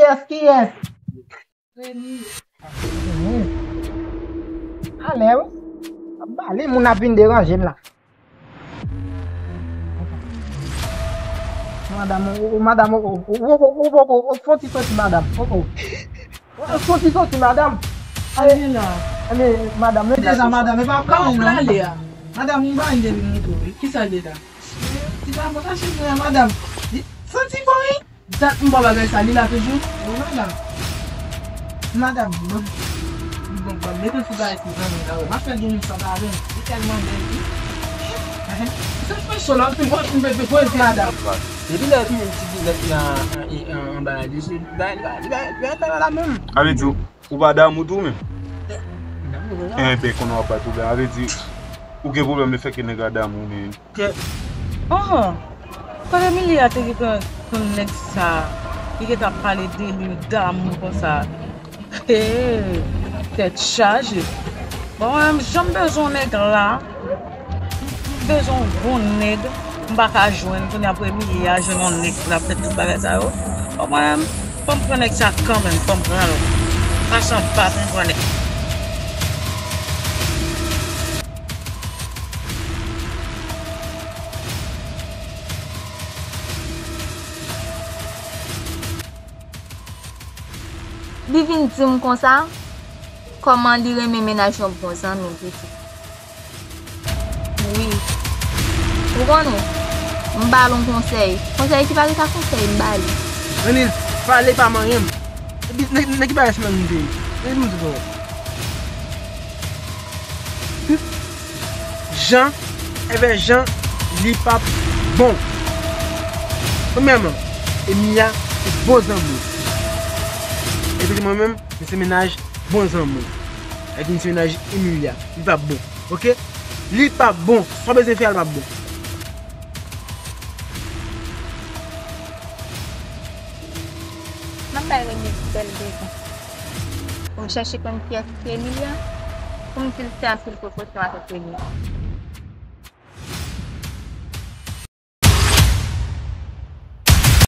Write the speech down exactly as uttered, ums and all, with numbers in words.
Kiyès, kiyès? Reni. Alè wi. Ap bale, moun ap vin deranje m la. Madanm, o, o, madanm, o, o, fon ti soti, madanm. O, o. O, fon ti soti, madanm. Ay, men, madanm, men deja, madanm, e pa pran non. Madanm, m pa vin de vin moute wi. Kisa l ye la? Ti pa bon sa, cheri, madanm. Santi bon, wi. Dat m pa bagay sa, li la toujou? Wi, madanm. Madanm, bon. Bon, bon, mete sou bagay ki zanmi la, wi. M ap fè gen moun sa pa avè m. Li tèlman bèl, wi. Sa fè so la, m fin konn m bebe, bon, madanm. Depi lè fini ti di lèt la, an, an, anba la, li, li, li, li, li, li, li, la menm. Sa vle di, ou pa damou tou menm? Enben, konnen w ap bay pwoblèm. Sa vle di, ou gen pwoblèm le fè ke nèg la damou, men. Kè. Oh! Kote Milia te gentan konn nèg sa? Li gentan pale de li damou konsa. Hey! Tèt chaje. Bon, mwen menm, jan m bezwen nèg la, m bezwen yon bon nèg, m pa ka jwenn. Kounye a apre Milia jwenn yon nèg, l ap fè tout bagay sa yo. Bon, mwen menm, fò m pran nèg sa kanmenm, fò m pran l. Pasan pa pou m pran nèg. Li vin di m konsa, kòman li renmen mennaj yon bon zanmi l pitit. Wi. Ou konn ou, m ba l yon konsèy. Konsèy ki pa gen sa konsèy, m ba li. Reni, pale pa manyen m. Epi, nan, nan ki bagay se nan nou te ye? Reni, m di bon. Jan, enben jan, li p ap bon. Premyèman, Emilia se bon zanmi. Epi mwen menm, mwen se mennaj bon zanmi. Epi mwen se mennaj Emilia. Li p ap bon. Oke? Li p ap bon. Sa w bezwen fè a, li p ap bon. M ap bay Reni bèl rezon. Pou m chèche konn kiyès ki Emilia, pou m di l fè anpil prekosyon avèk Reni.